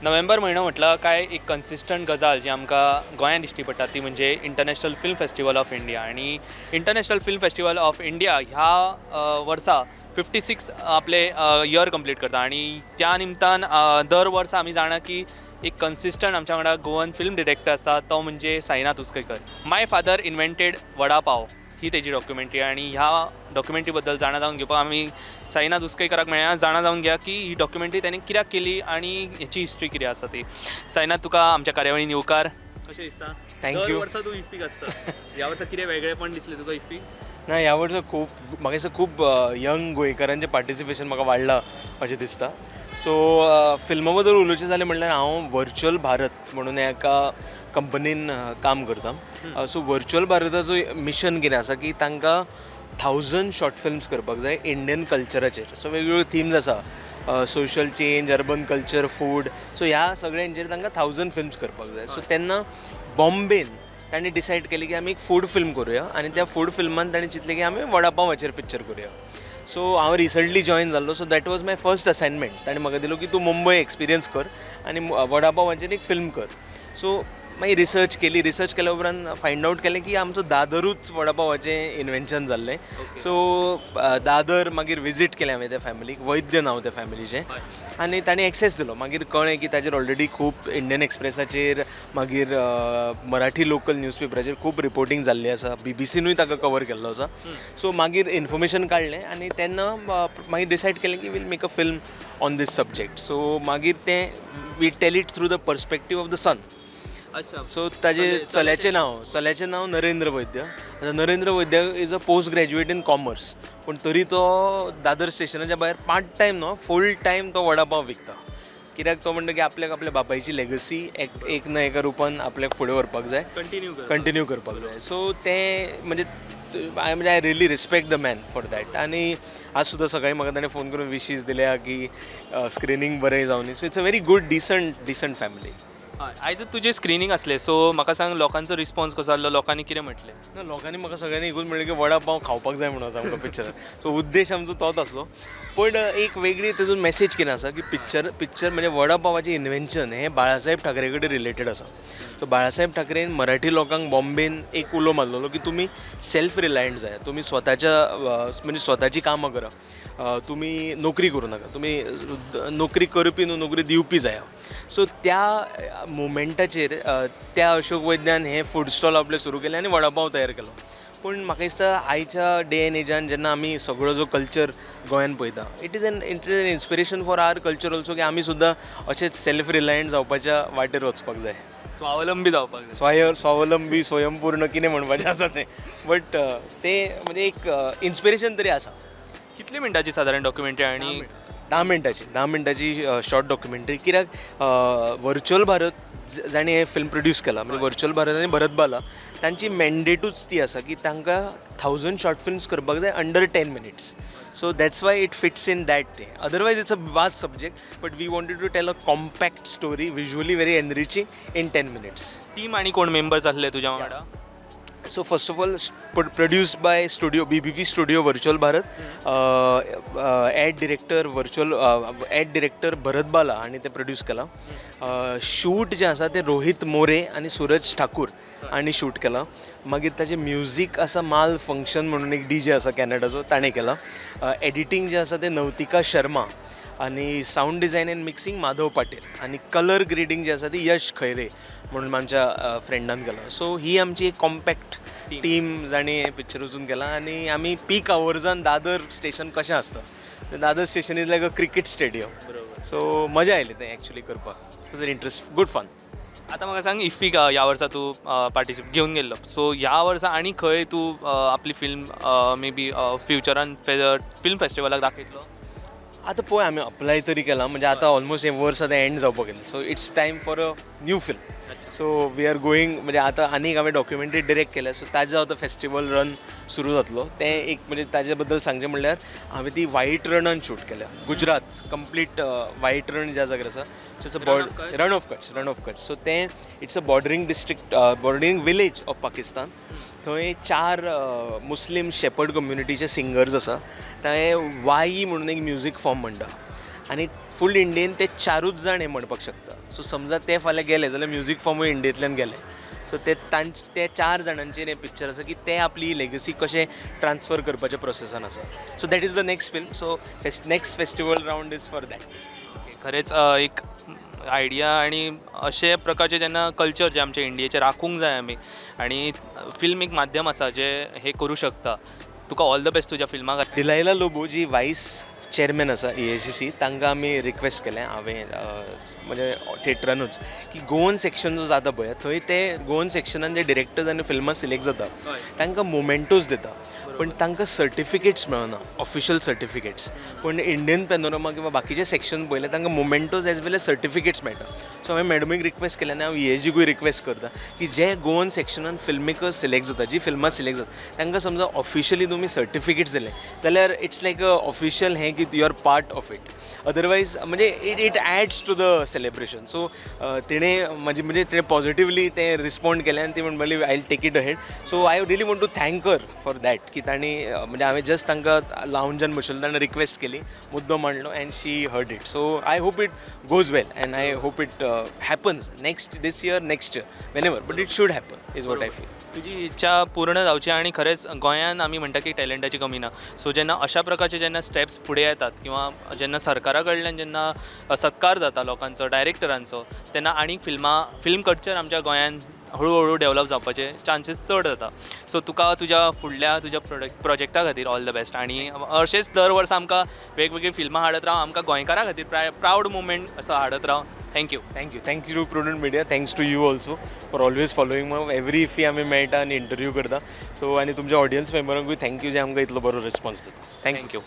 नोव्हेंबर म्हयनो म्हटलं काय एक कन्सिस्टंट गजाल जी आमकां गोंयांत दिश्टी पडटा ती म्हणजे International Film Festival of India. आनी International Film Festival of India ह्या वर्सा 56 आपले इयर कंप्लीट करता आनी त्या निमतान दर वर्सा आमी जाणा की एक कन्सिस्टंट आमच्या वांगडा गोवन फिल्म डिरेक्टर आसा, तो म्हणजे Sainath उसकयकर. My father invented vada pav ही तेजी डॉक्युमेंटरी आनी ह्या डॉक्युमेंटरी बद्दल जाणा जावन घेवपाक आमी साईनाथ उसकयकराक मेळ्ळ्या. जाणा जावन घेया की ही डॉक्युमेंटरी ताणें कित्याक केली आनी हेची हिस्ट्री कितें आसा ती. साईनाथ, तुका आमच्या कार्यावळीन येवकार. कशें दिसता? Thank दर you. वर्सा तूं इफ्फीक आसता. ह्या वर्सा कितें वेगळेपण दिसलें तुका इफ्फीक? ना, ह्या वर्सा खूब, म्हाका दिसता खूब यंग गोंयकारांचें पार्टिसिपेशन म्हाका वाडलां अशें दिसता. सो फिल्मा बद्दल उलोवचें जालें म्हणल्यार हांव वर्च्युअल भारत म्हणून एका कंपनीन काम करता. सो वर्च्युअल भारताचो मिशन कितें आसा की तांकां थावजंड शॉर्ट फिल्म्स करपाक जाय इंडियन कल्चराचेर. सो वेगवेगळ्यो थिम्स आसा, social change, urban culture, food. So ह्या सगळ्यांचेर तांकां थावजंड फिल्म्स करपाक जाय. सो तेन्ना बॉम्बेन तांणी डिसायड केली की आमी एक फूड फिल्म करुया आनी त्या फूड फिल्मान तांणी चिंतलें की आमी वडापावाचेर पिक्चर करुया. सो हांव रिसंटली जॉयन जाल्लो, so that was my first assignment. ताणें म्हाका दिलो की तूं मुंबय एक्सपिरियन्स कर आनी वडापावाचेर एक फिल्म कर. सो मागीर रिसर्च केली. रिसर्च केल्या उपरांत फायंड आवट केलें की आमचो दादरूच वडापावाचें इन्वेन्शन जाल्लें. सो दादर मागीर विजीट केलें हांवें त्या फॅमिलीक, वैद्य नांव त्या फॅमिलीचें, आनी तांणी एक्सेस दिलो. मागीर कळ्ळें की ताजेर ऑलरेडी खूब इंडियन एक्सप्रेसाचेर, मागीर मराठी लोकल न्यूजपेपराचेर खूब रिपोर्टींग जाल्ली आसा. बीबीसीनूय ताका कवर केल्लो आसा. सो मागीर इन्फॉर्मेशन काडलें आनी तेन्ना मागीर डिसायड केलें की we'll make a film on this subject. So मागीर तें we tell it through the perspective of the son. So ताजे चल्याचें नांव नरेंद्र वैद्य. आतां नरेंद्र वैद्य is a post graduate in commerce, पूण तरी तो दादर स्टेशनाच्या भायर पार्ट टायम न्हू, फूल टायम तो वडापाव विकता, कित्याक तो म्हणटा की आपल्याक आपल्या बापायची लेगसी एक एक ना एका रुपान आपल्याक फुडें व्हरपाक जाय. कंटिन्यू कर. कंटिन्यू करपाक जाय. सो तें म्हणजे I म्हणजे I really respect the man for that. आनी आज सुद्दां सकाळी म्हाका ताणें फोन करून विशीस दिल्या की स्क्रिनींग बरें जावनी. So it's a very good, decent family. हय, आयज तुजें स्क्रिनींग आसलें, सो म्हाका सांग, लोकांचो रिस्पॉन्स कसो आसलो? लोकांनी कितें म्हटलें? ना, लोकांनी म्हाका सगळ्यांनी एकूच म्हणलें की वडा पाव खावपाक जाय म्हणून आमकां पिक्चर. सो उद्देश आमचो तोच आसलो, पूण एक वेगळी तेजून मॅसेज कितें आसा की पिक्चर म्हणजे वडा पावाचें इन्व्हेन्शन हें बाळासाहेब ठाकरे कडेन रिलेटेड आसा. सो बाळासाहेब ठाकरेन मराठी लोकांक बॉम्बेन एक उलो मारलेलो की तुमी सेल्फ रिलायंट जाय, तुमी स्वताच्या म्हणजे स्वताची कामां करा, तुमी नोकरी करूं नाका, तुमी नोकरी करपी न्हू, नोकरी दिवपी जाया. सो त्या मुमेंटाचेर त्या अशोक वैद्यान हें फूड स्टॉल आपलें सुरू केलें आनी वडापाव तयार केलो. पूण म्हाका दिसता आयच्या डे एन एजान जेन्ना आमी सगळो जो कल्चर गोंयान पळयता, it is an inspiration for our culture also की आमी सुद्दां अशेंच सेल्फ रिलायंट जावपाच्या वाटेर वचपाक जाय. स्वावलंबी जावपाक जाय. स्वावलंबी, स्वयंपूर्ण, कितें म्हणपाचें आसा तें, बट तें म्हणजे एक इन्स्पिरेशन तरी आसा. कितली मिनटाची सादारण डॉक्युमेंटरी आनी 10 मिनटाची, 10 मिनटाची शॉर्ट डॉक्युमेंटरी, कित्याक वर्च्युअल भारत जाणी हें फिल्म प्रोड्यूस केलां, म्हणजे वर्च्युअल भारत आनी भरत बाला, तांची मॅन्डेटूच ती आसा की तांकां थावजंड शॉर्ट फिल्म्स करपाक जाय under 10 minutes. So that's why it fits in that day. Otherwise it's a vast subject, but we wanted to tell a compact story, visually very enriching, in 10 minutes. Team आनी कोण members आसले तुज्या वांगडा? So first of all, produced by studio BBP Studio, Virtual Bharat, ad director virtual ad director Bharat Bala आणि ते produce केलां. Shoot जें आसा तें रोहीत मोरे आनी सूरज ठाकूर हांणी शूट केलां. मागीर ताजें म्युजीक आसा, माल फंक्शन म्हणून एक डी जे आसा कॅनडाचो, ताणें केलां. एडिटींग जें आसा तें नवतिका शर्मा आनी sound design and mixing Madhav Patil आनी कलर ग्रेडींग जें आसा ती यश खैरे म्हणून आमच्या फ्रेंडान केलां. सो ही आमची एक कॉम्पॅक्ट टीम जाणी हें पिक्चर वचून केलां. आनी आमी पीक आवर्सान दादर स्टेशन कशें आसता, Dadar station is like a cricket stadium. So मजा आयली तें एक्चुली करपाक. It interest, good fun. आतां म्हाका सांग, इफ्फीक ह्या वर्सा तूं पार्टिसिपेट घेवन गेल्लो, सो ह्या वर्सा आनी खंय तूं आपली फिल्म मे बी फ्युचरान फिल्म फेस्टिवलाक दाखयतलो? आतां पळय, आमी अप्लाय तरी केलां. म्हणजे आतां ऑलमोस्ट हें वर्स आतां एंड जावपाक गेलें, so it's time for a new film. So we are going, म्हणजे आतां आनीक हांवें डॉक्युमेंटरी डिरेक्ट केल्या, सो ताजो आतां फेस्टिवल रन सुरू जातलो. तें एक म्हणजे ताजे बद्दल सांगचें म्हणल्यार हांवें ती वायट रणान शूट केल्या. गुजरात कंप्लीट वायट रण ज्या जाग्यार आसा, so it's a board Rann of Kutch, Rann of Kutch. So तें it's a bordering district, bordering village of Pakistan. थंय चार मुस्लीम शेपर्ड कम्युनिटीचे सिंगर्स आसा. ते वाई म्हणून एक म्युजीक फॉर्म म्हणटा आनी फूल इंडियेन ते चारूच जाण हें म्हणपाक शकता. सो समजा ते फाल्यां गेले जाल्यार म्युजीक फॉर्मूय इंडियेंतल्यान गेले. सो ते तांचे ते चार जाणांचेर हें पिक्चर आसा की ते आपली लेगसी कशें ट्रान्सफर करपाच्या प्रोसेसान आसा. So that is the next film. So next festival round is for that. खरेंच एक आयडिया आनी अशे प्रकारचे जेन्ना कल्चर जें आमच्या इंडियेचें राखूंक जाय आमी आनी फिल्म एक माध्यम आसा जें हें करूं शकता. तुका ऑल the best तुज्या फिल्मा खातीर. डिलायला लोबो जी वायस चेअरमॅन आसा एएसजीसी, तांकां आमी रिक्वेस्ट केलें हांवें म्हणजे थिएटरानूच की गोवन सेक्शन जो जाता पळय, थंय ते गोवन सेक्शनान जे डिरेक्टर्स आनी फिल्मां सिलेक्ट जाता तांकां मोमेंटोज दिता, पण तांकां सर्टिफिकेट्स मेळना, ऑफिशियल सर्टिफिकेट्स. पूण इंडियन पेनोरमा किंवा बाकीचे सेक्शन पळयले, तांकां mementos as well as certificates मेळटा. सो हांवें मॅडमीक रिक्वेस्ट केलें आनी हांव ईएसजीकूय रिक्वेस्ट करता की जे गोवन सेक्शनान फिल्म मेकर्स सिलेक्ट जाता, जी फिल्मां सिलेक्ट जाता, तांकां समजा ऑफिशियली तुमी सर्टिफिकेट्स दिले जाल्यार it's like a official हें की you are part of it. Otherwise म्हणजे it adds to the celebration. So तिणें म्हाजी म्हणजे तिणें पॉझिटिवली तें रिस्पोंड केलें आनी ती म्हणपाली, "I will take it ahead." So I really want to thank her for that की तांणी म्हणजे हांवें जस्ट तांकां लावंजान बशिल्लो, ताणें रिक्वेस्ट केली, मुद्दो मांडलो and she heard it. So I hope it goes well and I hope it happens next this year, next year, whenever, but it should happen is what I feel. तुजी इच्छा पूर्ण जावची आनी खरेंच गोंयान आमी म्हणटा की टॅलंटाची कमी ना. सो जेन्ना अशा प्रकारचे जेन्ना स्टेप्स फुडें येतात किंवा जेन्ना सरकारा कडल्यान जेन्ना सत्कार जाता लोकांचो, डायरेक्टरांचो, तेन्ना आनीक फिल्मां, फिल्म कल्चर आमच्या गोंयान हळू हळू डेवलप जावपाचे चान्सीस चड जाता. सो तुका तुज्या फुडल्या तुज्या प्रोडक्ट प्रोजेक्टा खातीर ऑल the best आनी अशेंच दर वर्सा आमकां वेगवेगळीं फिल्मां हाडत राव, आमकां गोंयकारां खातीर प्रावड मुवमेंट असो हाडत राव. Thank you. Thank you, thank you, Prudent Media. Thanks to you also for always following me. Every IFFI आमी मेळटा आनी इंटरव्यू करता. सो आनी तुमच्या ऑडियन्स मेंबरांकूय thank you जे आमकां इतलो बरो रिस्पॉन्स दिता. Thank you. Thank you.